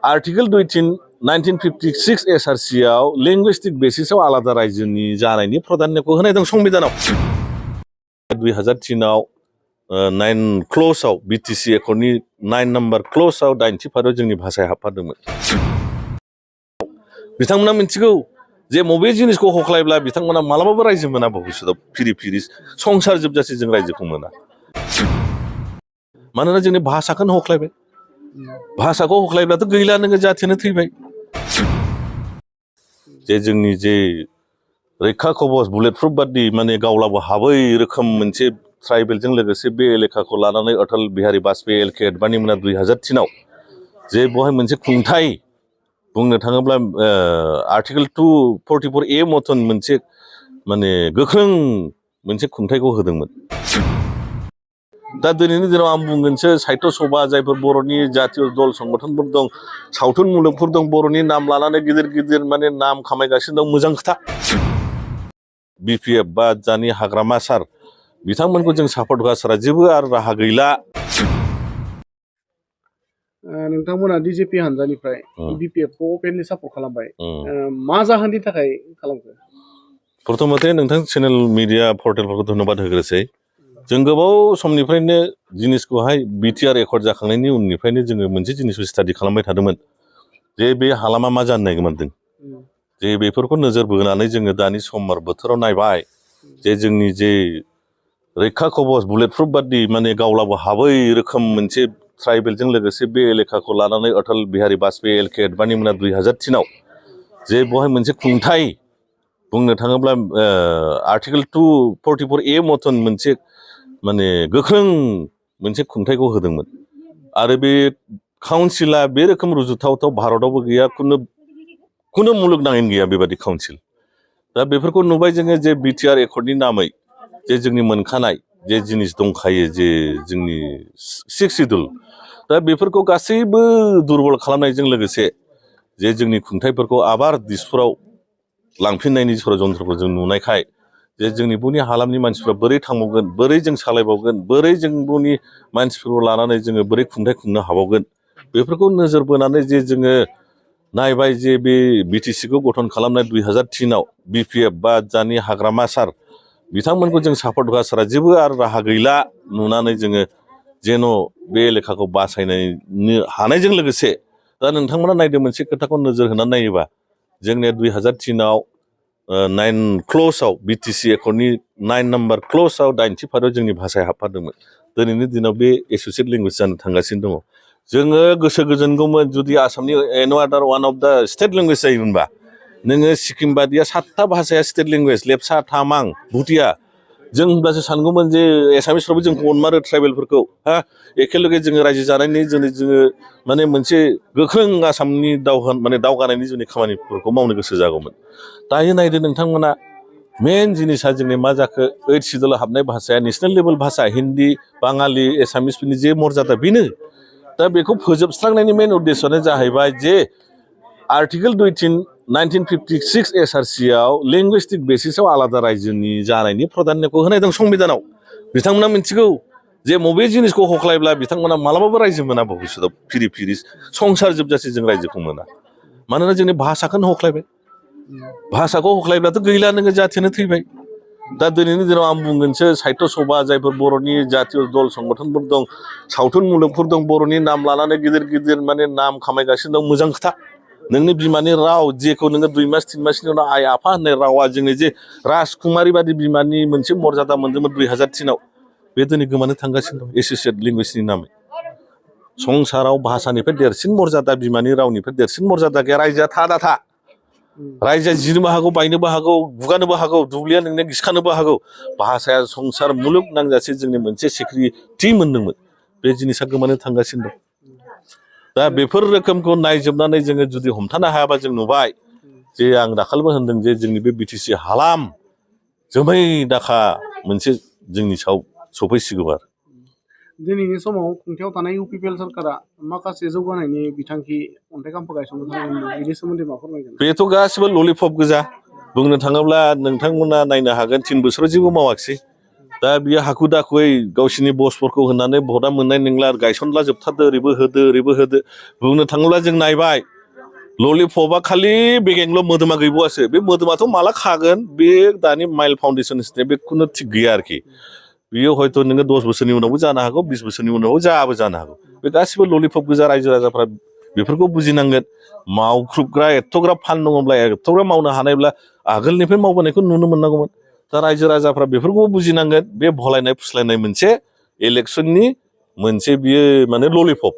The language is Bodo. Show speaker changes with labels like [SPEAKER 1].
[SPEAKER 1] आर्टिकल 1956 एसआरसि आव लिंगुइस्टिक बेसिसआव आलादा रायजोनि जानायनि प्राधान्यखौ होनाय दं संबिधानाव 2003 आव 9 क्ल'जआव बिटिसि एकर्डनि 9 नम्बर क्ल'जआव 8थि फारियाव जोंनि भाषाया हाबफादोंमोन बिथांमोना मिथिगौ जे मबे जिनिसखौ हख्लायब्ला बिथांमोना मालाबाबो रायजो मोना भबिष्यतआव फिरि फिरि संसार जोबजासे जों रायजोखौ मोना मानोना जोंनि भाषाखौनो हख्लायबाय भाषाखौ हख्लायब्लाथ' गैला नोङो जाथियानो थैबाय जे जोंनि जे रैखा कवच बुलेटप्रुफ बादि माने गावलाबो हाबै रोखोम मोनसे ट्राइबेलजों लोगोसे बे एलेखाखौ लानानै अटल बिहारी वाजपेयी एलके आडवाणी मोना 2003 आव जे बहाय मोनसे खुंथाय बुंनो थाङोब्ला आर्टिकल 244 ए मथन मोनसे माने गोख्रों मोनसे खुंथायखौ होदोंमोन दा दिनैनि दिनाव आं बुंगोनसो साहित्य सभा जायफोर बर'नि जातीय दल संगठनफोर दं सावथुन मुलुगफोर दं बर'नि नाम लानानै गिदिर गिदिर माने नाम खामायगासिनो दं मोजां खोथा बिपिएफ बा जानि हाग्रामा सार बिथांमोनखौ जों सापर्ट होगासारा जेबो आरो राहा गैला
[SPEAKER 2] नोंथांमोना डिजिपि हानजानिफ्राय बिपिएफखौ अपेनलि सापर्ट खालामबाय मा जाहोननि थाखाय खालामखो
[SPEAKER 1] प्रथमते नोंथां चेनेल मिडिया पर्टेलफोरखौ धन्यबाद होग्रोसै जों गोबाव समनिफ्रायनो जिनिसखौहाय बिटिआर एकर्ड जाखांनायनि उननिफ्रायनो जोङो मोनसे जिनिसखौ स्टाडि खालामबाय थादोंमोन जे बे हालामा मा जानो नागिरदों जे बेफोरखौ नोजोर बोनानै जोङो दानि समर बोथोराव नायबाय जे जोंनि जे रैखा कवच बुलेटप्रुफ बादि माने गावलाबो हाबै रोखोम मोनसे ट्राइबेलजों लोगोसे बे एलेखाखौ लानानै अटल बिहारी वाजपेयी एलके आडवाणी मोना 2003 आव जे बहाय मोनसे खुंथाय बुंनो थाङोब्ला आर्टिकल 244 ए मथन मोनसे माने गोख्रों मोनसे खुंथायखौ होदोंमोन आरो बे काउन्सिला बे रोखोम रुजुथावथाव भारतआवबो गैया खुनु मुलुगनाङैनो गैया बेबादि काउन्सिल दा बेफोरखौ नुबाय जोङो जे बिटिआर एकर्डनि नामै जे जोंनि मोनखानाय जे जिनिस दंखायो जे जोंनि 6 सिडुल दा बेफोरखौ गासैबो दुरबल खालामनायजों लोगोसे जे जोंनि खुंथायफोरखौ आबार दिसपुराव लांफिननायनि षड़यन्त्रखौ जों नुनायखाय जे जोंनि बुनि हालामनि मानसिफ्रा बोरै थांबावगोन बोरै जों सालायबावगोन बोरै जों बुनि मानसिफोरखौ लानानै जोङो बोरै खुंथाय खुंनो हाबावगोन बेफोरखौ नोजोर बोनानै जे जोङो नायबाय जे बे बिटिसिखौ गठन खालामनाय 2003 आव बिपिएफ बा जानि हाग्रामा सार बिथांमोनखौ जों सापर्ट होगासारा जेबो आरो राहा गैला नुनानै जोङो जेन' बे एलेखाखौ बासायनो हानायजों लोगोसे दा नोंथांमोना नायदों मोनसे खोथाखौ नोजोर होनानै नायोबा जोंनिया 2003 आव 9 क्ल'जआव बिटिसि एकर्डनि 9 नम्बर क्ल'जआव 8थि फारियाव जोंनि भाषाया हाबफादोंमोन दिनैनि दिनाव बे एस'सियेट लेंगुवेज जानो थांगासिनो दङ जोङो गोसो गोजोनगौमोन जुदि आसामनि एनो आदार one of the state language जायोमोनबा नोङो सिक्किम बादिया 7था भाषाया स्टेट लेंगुवेज लेपचा तामां भुटिया जों होनब्लासो सानगौमोन जे एसामिसफ्राबो जोंखौ अनमारो ट्राइबेलफोरखौ एखेलगे जोङो रायजो जानायनि जोङो माने मोनसे गोख्रों आसामनि दावगानायनि जोंनि खामानिफोरखौ मावनो गोसो जागौमोन दायो नायदो नोंथांमोना मेन जिनिसा जोंनि मा जाखो 8 सिडुलाव हाबनाय भाषाया नेसनेल लेभेल भाषा हिन्दी बाङालि एसामिसफोरनि जे मर्यादा बेनो दा बेखौ फोजोबस्रांनायनि मेन उद्देश्यआनो जाहैबाय जे आर्टिकल 1956 एसआरसि आव लिंगुइस्टिक बेसिसआव आलादा रायजोनि जानायनि प्राधान्यखौ होनाय दं संबिधानाव बिथांमोना मिथिगौ जे मबे जिनिसखौ हख्लायब्ला बिथांमोना मालाबाबो रायजो मोना भबिष्यतआव फिरि फिरि संसार जोबजासे जों रायजोखौ मोना मानोना जोंनि भाषाखौनो हख्लायबाय भाषाखौ हख्लायब्लाथ' गैला नोङो जाथियानो थैबाय दा दिनैनि दिनाव आं बुंगोनसो साहित्य सभा जायफोर बर'नि जातीय दल संगठनफोर दं सावथुन मुलुगफोर दं बर'नि नाम लानानै गिदिर गिदिर माने नाम खामायगासिनो दं मोजां खोथा नोंनि बिमानि राव जेखौ नोङो 2 मास 3 मासनि उनाव आइ आफा होननाय रावा जोंनि जे राजकुमारि बादि बिमानि मोनसे मर्यादा मोनदोंमोन 2003 आव बे दिनै गोमानो थांगासिनो दं एसोसिएट लेंगुवेजनि नामै संसाराव भाषानिफ्राय देरसिन मर्यादा बिमानि रावनिफ्राय देरसिन मर्यादा गैया रायजोआ था रायजोआ जिनोबो हागौ बायनोबो हागौ गुगानोबो हागौ दुब्लिया नोंनिया गिसिखानोबो हागौ भाषाया संसार मुलुग नांजासे जोंनि मोनसे सिक्रिटि मोनदोंमोन बे जिनिसा गोमानो थांगासिनो दं दा बेफोर रोखोमखौ नायजोबनानै जोङो जुदि हमथानो हायाबा जों नुबाय जे आं दाखालिबो होनदों जे जोंनि बे बिटिसि हालाम जोमै दाखा मोनसे जोंनि सायाव सफैसिगौ आरो
[SPEAKER 2] दिनैनि समाव खुंथायाव थानाय इउपिपिएल सरकारा माखासे जौगानायनि बिथांखि अन्थाइ खाम्फा गायसननो थांदों बेनि सोमोन्दै मा फोरमायगोन
[SPEAKER 1] बेथ' गासिबो ललिपप गोजा बुंनो थाङोब्ला नोंथांमोना नायनो हागोन 3 बोसोराव जेबो मावाखिसै दा बियो हाखु दाखुयै गावसिनि बसफोरखौ होनानै भटआ मोननाय नंला गायसनला जोबथारदो ओरैबो होदो बुंनो थाङोब्ला जों नायबाय ललिपपआ खालि बेगेंल' मोदोमा गैबावासो बे मोदोमाथ' माला खागोन बे दानि माइल फाउन्डेसन बे खुनु थिग गैया आरोखि बियो हयथ' नोङो 10 बोसोरनि उनावबो जानो हागौ 20 बोसोरनि उनावबो जायाबो जानो हागौ बे गासिबो ललिपप गोजा रायजो राजाफ्रा बेफोरखौ बुजिनांगोन मावख्रुबग्रा एथ'ग्राब फान्ड दङब्ला एथ'ग्राब मावनो हानायब्ला आगोलनिफ्राय मावबोनायखौ नुनो मोननांगौमोन दा रायजो राजाफ्रा बेफोरखौ बुजिनांगोन बे भलायनाय फुस्लायनाय मोनसे इलेक्सननि मोनसे बियो माने ललिपप